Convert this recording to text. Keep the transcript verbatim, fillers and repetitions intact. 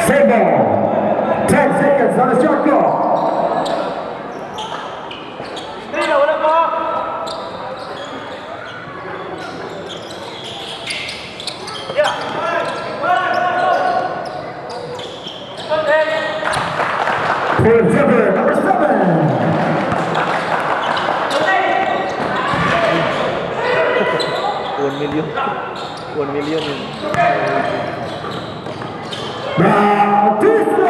Same ball. Ten seconds on the shot clock. Point taker, number seven. One million. One million yun. Bautista!